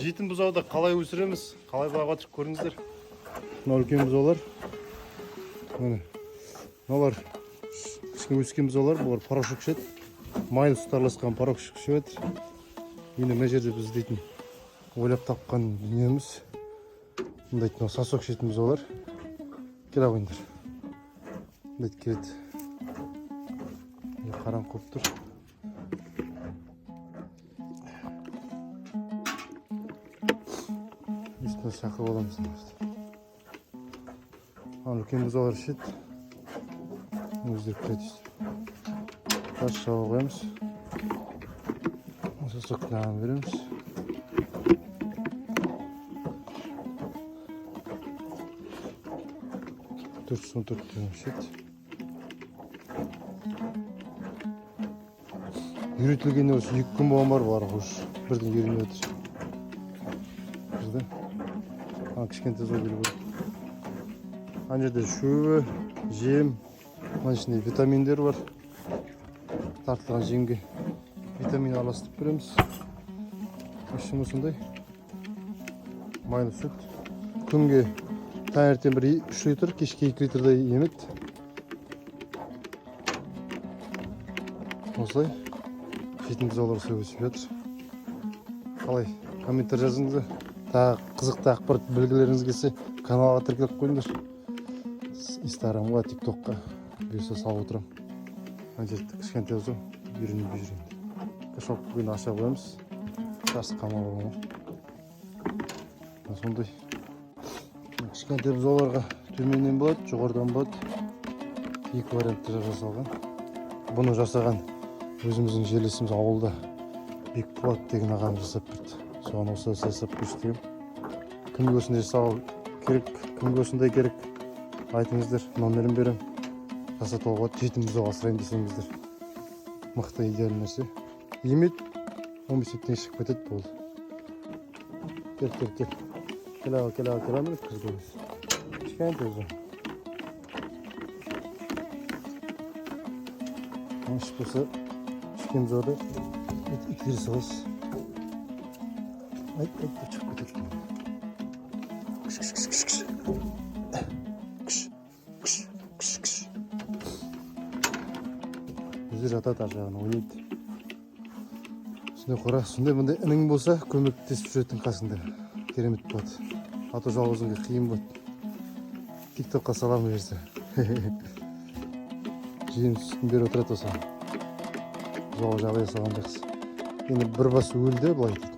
Жетім бұзауды қалай өсіреміз, қалай бағып жатырық, көріңіздер. Мынау үлкен бұзаулар. Міне. Мыналар кішкене өскен бұзаулар, бұлар порошок ішеді. Майлы сүт араласқан порошок ішіп жатыр. Енді мына жерде біз дейтін ойлап тапқан дүниеміз. Мындай мынау сосок ішетін бұзаулар. Келе қойыңдар. Мындай келеді. Міне, қараңғы болып тұр. Үстіне шақырып аламыз. Ана үлкен бұзаулар ішеді. Өздері кіреді өйстіп. Тас жауып қоямыз. Сосоктың ағын береміз. 414 теңге ішеді. Үйретілгеніне осы 2 күн болған бар, бұлар уже бірден үйреніп жатыр. Бізде. Ана кішкентай зоо келіп отыр. Ана жерде шөбі, жем, мына ішінде витаминдер бар. Тартылған жемге витамин араластырып береміз. Общем, осындай майлы сүт. Күнге таңертең бір 3 литр, кешке 2 литрдей емеді. Осылай жетім бұзаулар осылай өсіп жатыр. Қалай, комментарий жазыңыздар. Тағы қызықты ақпарат білгілеріңіз келсе, каналға тіркеліп қойыңдар. Инстаграмға, тиктокқа бұйырса салып отырамын. Ана жерде кішкентай бұзау үйреніп жүр енді. Кошелка бүгін аша қоямыз. Жасы қамап алған. Сондай кішкентай бұзауларға төменнен болады, жоғарыдан болады. Екі вариантта жасалған. Бұны жасаған өзіміздің жерлесіміз, ауылда Бекболат деген ағамыз жасап берді. Соған осылай жасап берші дегенмін. Кімге осындай жасау керек, кімге осындай керек, айтыңыздар, номерін беремін. Жасатуға болады, жетім бұзау асыраймын десеңіздер. Мықты, идеальный нәрсе. Емеді, 15 минуттен шығып кетеді, болды. Кел, кел, кел. Келе ал, келе ал, келе ал, міне, кіргіземіз. Кішкентай бұзау. Іш болса, ішкен бұзауды бүйтіп итере саласыз. Айт, айт, деп шығып кетеді. Кіш, кіш, кіш, кіш, кіш. Кіш, кіш, кіш, кіш. Өздері жатады ар жағына, ойнайды. Сондай қора, сондай мындай інің болса, көмектесіп жүретін қасыңда. Керемет болады. А то жалғыз өзіңе қиын болады. Тиктокқа саламын бұйырса. Жем сүтін беріп отырады осыған. Бұзауға жағдай жасаған жақсы. Енді бір бас өлді былай дейді.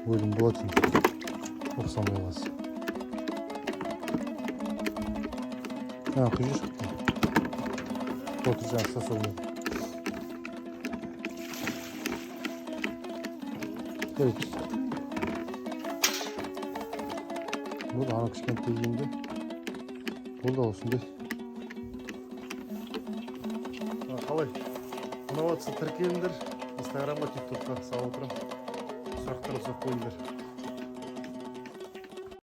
Өлім болады енді. Ұқсамай қалса. А, құйып шықты. Отыр жаңағы сосогымен. Жарайды. Болды, ана кішкентай енді. Болды, осындай. Қалай? Ұнап жатса, тіркеліңдер. Инстаграмға, тиктокқа салып отырамын. Сұрақтар болса, қойыңдар.